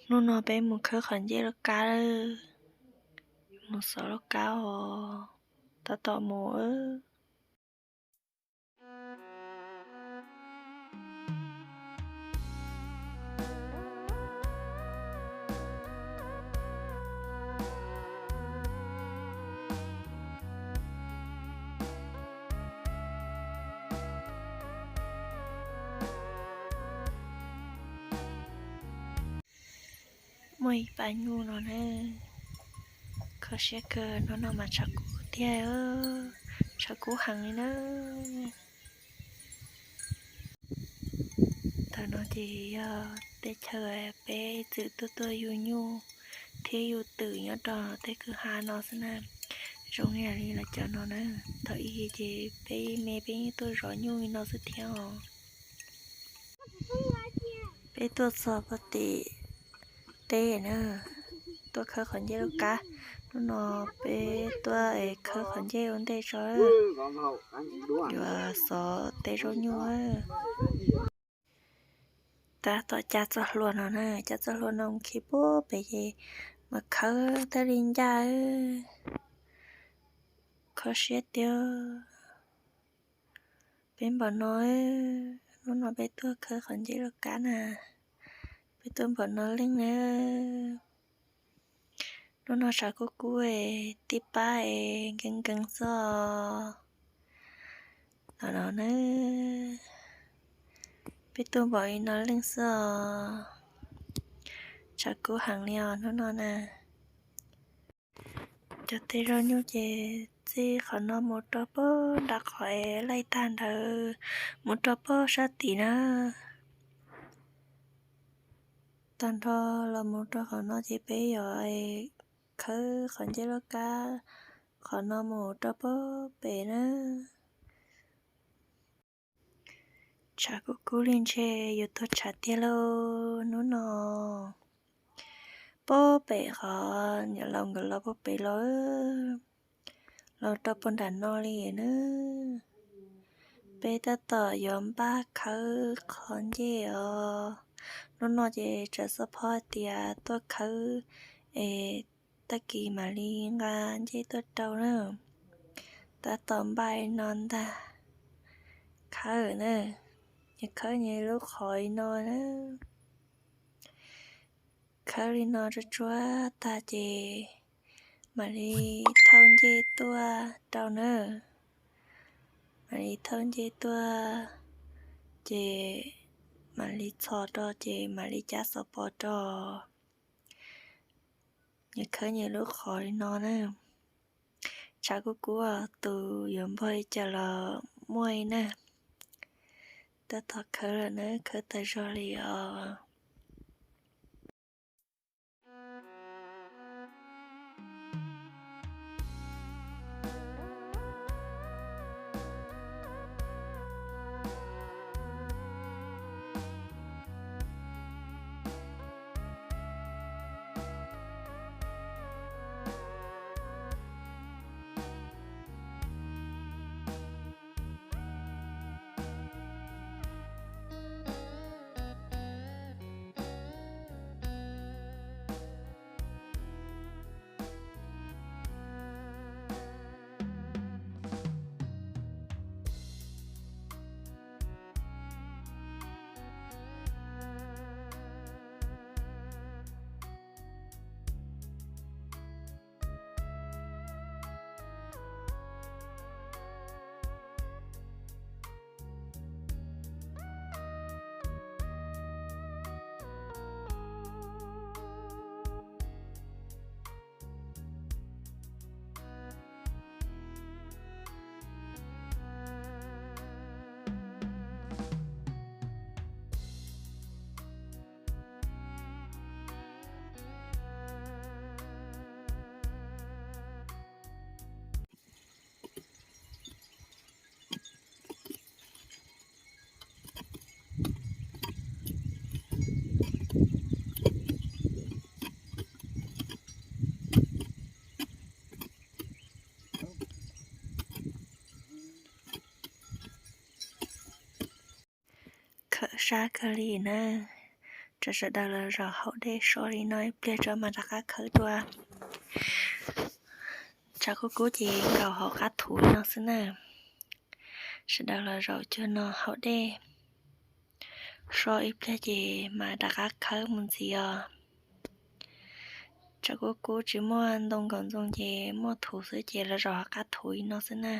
Hnub no peb mus khawb qhov ncej lauj kab, mus xov lauj kab os, tab tom mus. Muaj ib pas nyuj no na, kho siab kawg, hnub no mas tshav kub tiag, tshav kub heev li na. Thaum no ces yog teb chaws peb txwm tuaj tuaj yug nyuj thiab yug twm nyob rau tej kwj ha no xwb na. Zoo ib yam li lawv cov no na, thaum ub ces peb me peb yeej tuaj zov nyuj li no xwb thiab os. Peb tuaj txog pem tim teb na, tuaj khawb qhov ncej lauj kab. Hnub no peb tuaj es khawb qhov ncej ua ntej tso, yuav xov tej zaub nyuj. Tab tom cab txoj hlua no na, cab txoj hlua no mus khi pub pem ces mas khawb thiaj li ncaj. Kho siab tiag. Peb npaum no, hnub no peb tuaj khawb qhov ncej lauj kab na, peb tuaj npaum no leej na. Hnub no tshav kub kub es tib pab es nkees nkees xwb os. No na, peb tuaj npaum li no leej xwb os. Tshav kub heev li os hnub no na. Cov tej zaub nyuj ces txij qhov no mus rau pem nram qhov es laij tag ntawd mus rau pem sab tim na. Tag nrho los mus rau qhov no ces peb yuav khawb qhov ncej lauj kab qhov no mus rau pem na. Tshav kub kub li ntshe yuav tuag tshav tiag lauj hnub no. Pem qhov niam laus nkawd los pem los, los rau pem nram no li na. Peb tab tom yuav npaj khawb qhov ncej os. Hnub no ces txawm xub phob hais tias tuaj khawb es tag kis mam li nqa ncej tuaj rau na. Tab tom npaj li no ntag. Khawb na, nyias khawb nyias lub qhov li no na. Khawb li no tsuag tsuag tag ces mam li thauj ncej tuaj rau na. Mam li thauj ncej tuaj ces mam li txhos rau ces mam li cab xov pos rau. Nyias khawb nyias lub qhov li no na. Tshav kub kub tus yuav npog li cas los muaj li na. Tab tom khawb lawm na, khawb tas zog li os. Khawb sab kawg li na, Tso sawv daws los zaum haus dej so li no ib pliag tso mam rov qab khawb dua. Tshav kub kub ces nkaum hauv qab thuv li no xwb na. Sawv daws los zaum cuag no haus dej so ib pliag ces mam rov qab khawb mus ntxiv os. Tshav kub kub tsis muaj ntoo nkaum ntxoov ces muaj thuv xwb ces los zaum hauv qab thuv li no xwb na.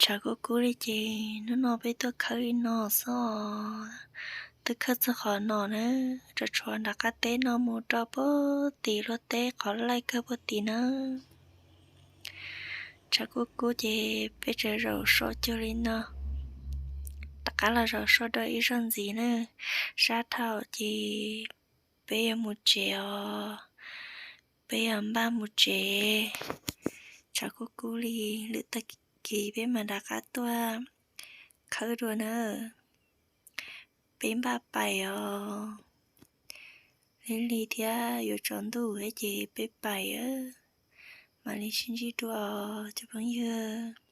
Tshav kub kub li ces hnub no peb tuaj khawb li no xwb. Twb khawb txog qhov no na, tsuas tshuav nram qab teb no mus rau puag tim luag teb qhov laij kawg puag tim na. Tshav kub kub ces peb tseem zaum so cuag li no, rov qab los zaum so dua ib zaug ntxiv na. Sab dhau ces peb yuav mus tsev os, peb yuav npaj mus tsev. Tshav kub kub li, lwm tag kis peb mam rov qab tuaj khawb dua na. Peb npaj pais os, lig lig thiab yuav tsaus ntuj thiab ces peb pais, mam li sib ntsib dua cov phooj ywg.